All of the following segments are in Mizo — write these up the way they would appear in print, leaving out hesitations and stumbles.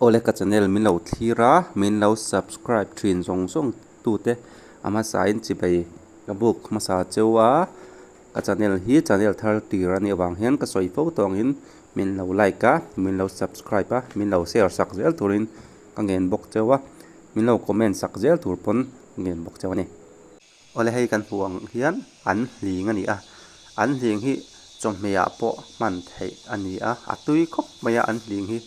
Awle ka channel min lo thlir a, min lo subscribe thin zawng zawng tute a hmasain chibai ka buk hmasa cheu a, ka channel hi channel thar tir a nih avang hian ka sawi fo tawh angin min lo like a, min lo subscribe a, min lo share sak zel turin ka ngen bawk cheu a, min lo comment sak zel tur pawn ka ngen bawk cheu a ni. Awle hei kan hmuh ang hian an hling a ni a, an hling hi chawhmeh ah pawh hman theih a ni a, a tui khawp mai a an hling hi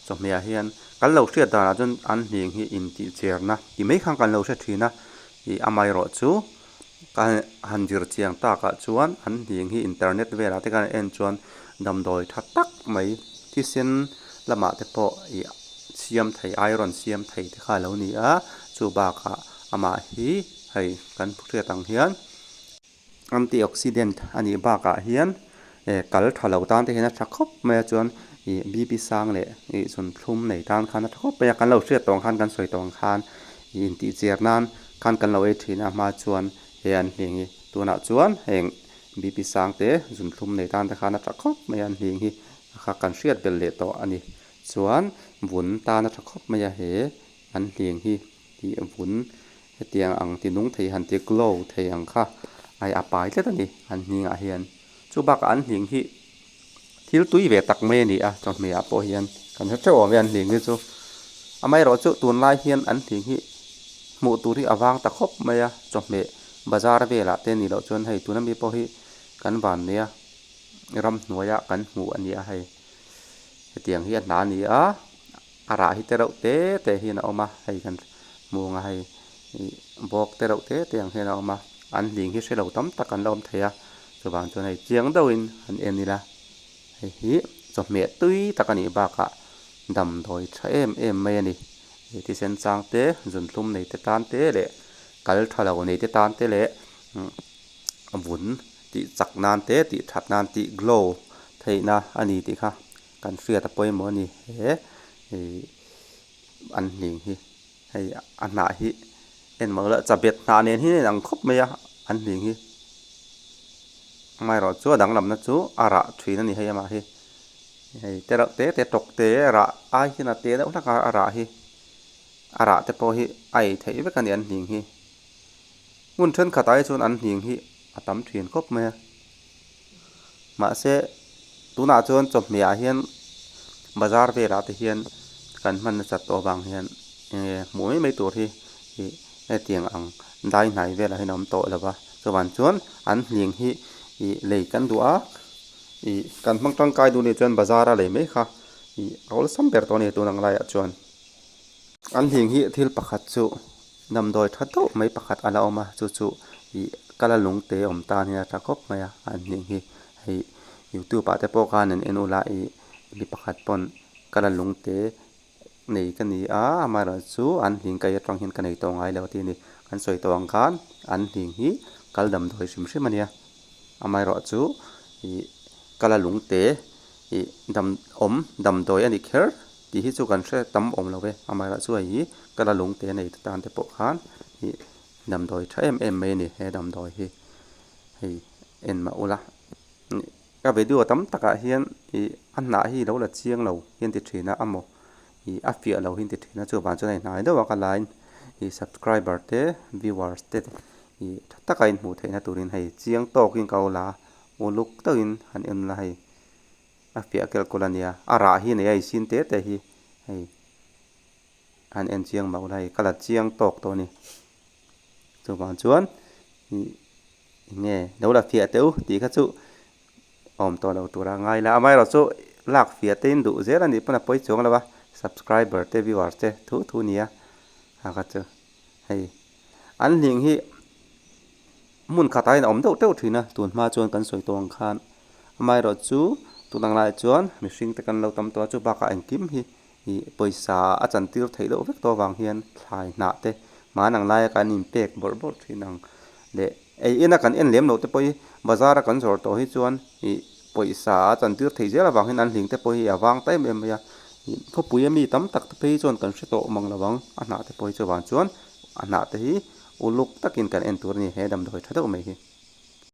chawhmeh ah hian kan lo hriat danah chuan an hling hi intih cherna ti mai khan kan lo hre thin a, ih amaherawh chu ka han zir chiang takah chuan an hling hi internet velah te khan en chuan damdawi tha tak mai thisen lamah te pawh ih siam thei iron siam thei te kha a lo ni a, chu bakah amah hi. Hei kan hriat ang hian antioxidant a nih bakah hian eh kal tha lo tan te hian a tha khawp mai a chuan ih BP sang leh ih zunthlum nei tan khan a tha khawp mai a kan lo hriat tawh ang khan kan sawi tawh ang khan ih intih chiar nan khan kan lo ei thin a hma chuan he an hling hi tunah chuan heng BP sang te zunthlum nei tan te khan a tha khawp mai a an hling hi kha kan hriat belh leh tawh a ni chuan vun tan a tha khawp mai a he an hling hi. Tih vun hetiang ang ti nung thei han ti glow thei ang kha ai a pai tlat a ni an hningah hian. Chu bakah an hling hi thil tui ve tak mai a ni a chawhmeh ah pawh hian kan hre theuh awm e an hling hi chu. Amaherawh chu tunlai hian an hling hi hmuh tur hi a vang ta khawp mai a chawhmeh bazar velah te nih loh chuan hei tuna mi pawh hi kan van nei a ramhnuaia kan hmuh a ni a hei hetiang hi a hna a ni a. A rah hi te reuh te te hian a awm a hei kan hmu ang a hei ih bawk te reuh te te ang hian a awm a an hling hi hrelo tam tak an la awm thei a chuvang chuan hei chiang deuhin han en ila hei hi chawhmeh tui tak a nih bakah damdawi tha em em mai a ni ih thisen chang te zunthlum nei te tan te leh kal tha lo nei te tan te leh vun tih chak nan te tih that nan tih glow theihna a ni tih kha. Kan hriat a pawimawh a ni he ih an hling hi hei a hnah hi en mah ula chabet hnah nen hian a inang khawp mai a an hling hi amaherawh chu a danglamna chu a rah thin a ni hei amah hi hei te reuh te te tawk te rah ai hian a te deuh hlak a a rah hi a rah te pawh hi a ei theih vek a ni an hling hi hmun thenkhat ah hi chuan an hling hi a tam thin khawp mai a. Mahse tunah chuan chawhmeh ah hian bazar velah te hian kan hman nasat tawh avang hian enge hmuh mai mai tur hi ih hetiang ang dai hnai velah hian a awm tawh lo va chuvang chuan an hling hi ih lei kan duh a ih kan hmang tangkai duh anih chuan bazar a lei mai kha ih a awlsam ber tawh a ni tun ang laiah chuan. An hling hi thil pakhat chu damdawi tha deuh mai pakhat a la awm a chu chu ih kala lung te awm tan hian a tha khawp mai a an hling hi hei youtube ah te pawh khan an en ula ih mi pakhat pawn kala lung te nei ka ni a amaherawh chu an hling kaih atang hian ka nei tawh ngai lo tih a ni kan sawi tawh ang khan an hling hi kal damdawi hrim hrim a nia amaherawh chu ih kala lung te ih dam awm damdawi a ni kher. Tih hi chu kan hre tam awm lo ve, amaherawh chu hei hi ka la lung te nei tan te pawh khan ih damdawi tha em em mai a ni he damdawi hi hei en mah ula ka video tam takah hian ih a hnah hi lo la chiang lo hian ti thin a amaw ih a fiah lo hian ti thin a chuvang chuan hei hnai deuh a ka lain ih subscriber te viewers te ih tha taka inhmuh theihna turin hei chiang tawkin ka ula uluk deuhin han en ula hei. A fiah kelh kawlh a nia, a rah hi nei a i sin te te hi hei han en chiang mah ula hei ka la chiang tawk tawh a ni. Chuvang chuan ih eng nge lo la fiah teh u tih kha chu awm tawh lo tura ngai la, amaherawh chu lak fiah te in duh zel a nih pawn a pawi chuang lo a, subscriber te viewers te thu thu nia a kha chu hei an hling hi hmun khatah hian a awm deuh teuh thin a, tun hma chuan kan sawi tawh ang khan. Amaherawh chu tun ang laiah chuan mihring te kan lo tam tawh a, chu bakah engkim hi ih pawisa a chantir theih deuh vek tawh avang hian thlai hnah te hman ang laia kan inpek bawrh bawrh thin ang leh ei ina kan en lem loh te pawh hi bazar a kan zawrh tawh hi chuan ih pawisa a chantir theih zel avang hian an hling te pawh hi a vang ta em em mai a, ih khawpui a mi tam tak te phei hi chuan kan hre tawh mang lo ang a hnah te pawh hi chuvang chuan a hnah te hi uluk takin kan en tur a ni he damdawi tha deuh mai hi.